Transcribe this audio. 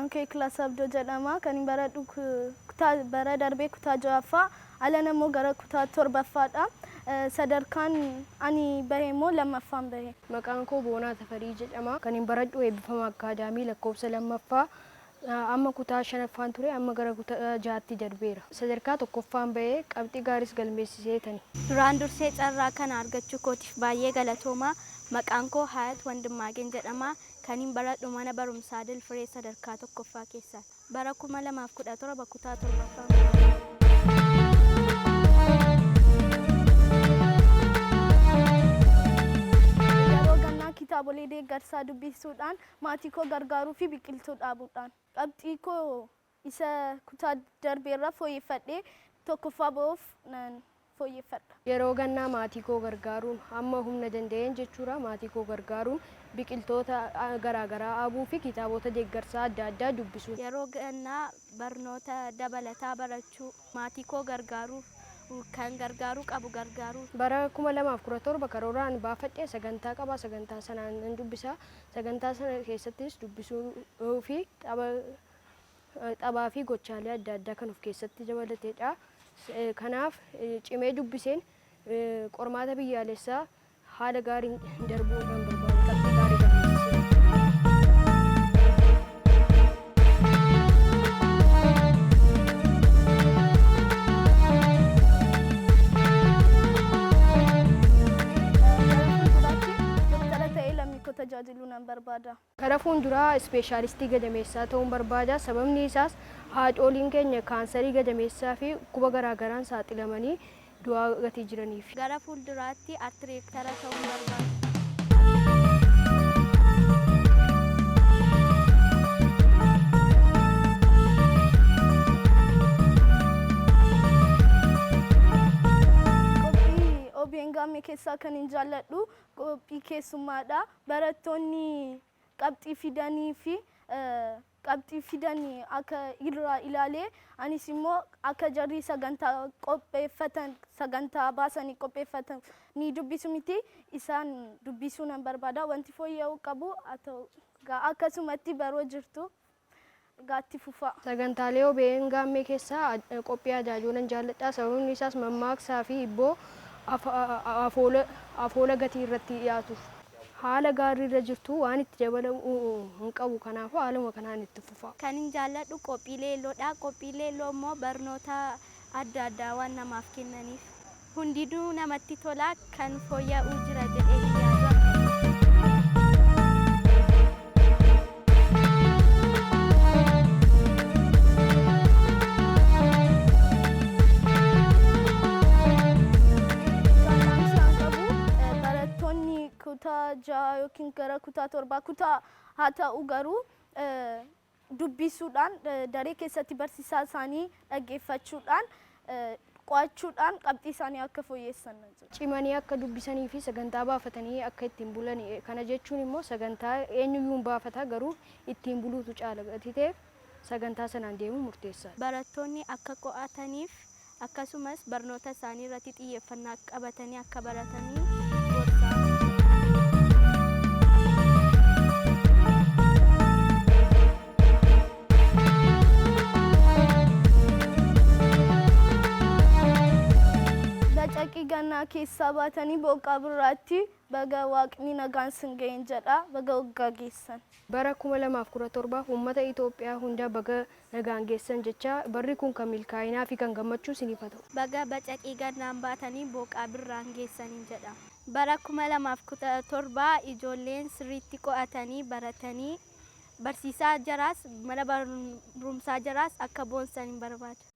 Maqaan koo Iklaas Abdoo jedhama. Kan baradhu kutaa bara darbee kutaa ja'affaa, alana immoo gara kutaa torbaffaadha. Sadarkaan ani bahe immoo lammaffaan bahe. Maqaan koo Boonaa Tafarii jedhama. Kanin baradhu Eebbifama Akkaadaamii lakkoofsa lammaffaa. Amma kutaa shanaffaan ture, amma gara kutaa ja'aatti darbeera. Sadarkaa tokkoffaan bahee qabxii gaariis galmeessiseetani. Duraan dursee carraa kana argachuu kootiif baay'ee galatooma. Maqaan koo Hayat Wandimmaageen jedhama. Kanin baradhu mana barumsaa Dilfiree sadarkaa tokkoffaa keessa. Bara 2017 kutaa torbaffaan baradha. Yeroo gannaa kitaabolee deeggarsaa dubbisuudhaan, maatii koo gargaaruu fi biqiltuu dhaabuudhaan. Qabxii koo isa kutaa darbeerra fooyyeffadhee tokkoffaa ba'uuf nan fooyyeffadha. Yeroo gannaa maatii koo gargaaruun, hamma humna danda'een jechuudha, maatii koo gargaaruun, biqiltoota garaagaraa dhaabuu fi kitaabota deeggarsaa adda addaa dubbisuun. Yeroo gannaa barnoota dabalataa barachuu, maatii koo gargaaruu, kan gargaaruu qabu gargaaruu. Bara 2017 karooraan baafadhe sagantaa qaba. Sagantaa sanaan nan dubbisa. Sagantaa sana keessattis dubbisuu fi taphaa fi gochaalee adda addaa kan of keessatti dabalatedha. Kanaaf cimee dubbiseen qormaata biyyaalessaa haala gaariin darbuu nan barbaada. Qabxii gaarii galmeessisee. Gara fuulduraatti doktara ta'ee lammii koo tajaajiluu nan barbaada. Gara fuulduraa ispeeshaalistii gadameessaa ta'uun barbaada. Sababni isaas haadholiin keenya kaansarii gadameessaa fi dhukkuba garaagaraan saaxilamanii du'aa gatii jiraniif. Gara fuulduraatti arkitekteera ta'uun barbaada. Qophii OBN Gaammee keessaa kanin jaalladhu qophii keessummaadha. Barattoonni qabxii fidanii fi qabxii fidanii akka irraa ilaalee, anis immoo akka jarri sagantaa qopheeffatan, sagantaa baasanii qopheeffatan ni dubbisu miti, isaan dubbisuu nan barbaada. Wanti fooyya'uu qabu haa ta'u akkasumatti baroo jirtu gaatti fufaa. Sagantaalee OBN Gaammee keessaa qophii ajaajoo nan jaalladha. Sababni isaas mammaaksaa fi hibboo afoola gatii irratti dhiyaatuuf. Haala gaarii irra jirtu, waan itti dabalamu hin qabu. Kanaafuu haaluma kanaan itti fufa. Kanin jaalladhu qophii leelloodha. Qophii leelloo immoo barnoota adda addaa waan namaaf kennaniif. Hundinuu namatti tola, kan fooyya'uu jira jedhee hin yaadu. Isaan qabu barattoonni kutaa jaha yookiin gara kutaa torbaa kutaa haa ta'u garuu dubbisuudhaan, daree keessatti barsiisaa isaanii dhaggeeffachuudhaan, qo'achuudhaan qabxii isaanii akka fooyyessan nan jedha. Cimanii akka dubbisanii fi sagantaa baafatanii akka ittiin bulan. Kana jechuun immoo sagantaa eenyuyyuu hin baafata, garuu ittiin buluutu caala gatii ta'eef sagantaa sanaan deemuun murteessaadha. Barattoonni akka qo'ataniif, akkasumas barnoota isaanii irratti xiyyeeffannaa qabatanii akka baratanii gorsaa. Bacaqii gannaa keessaa baatanii booqaa birraatti baga Waaqni nagaan sin ga'een jedha. Baga waggaa geessan. Bara 2017 uummata Itoophiyaa hunda baga nagaan geessan jecha, barri kun kan milkaa'inaa fi kan gammachuu isiniif haa ta'u. Baga bacaqii gannaan baatanii booqaa birraan geessaniin jedha. Bara 2017 ijoolleen sirriitti qo'atanii baratanii barsiisaa jaraas mana barumsaa jaraas akka boonsan hin barbaada.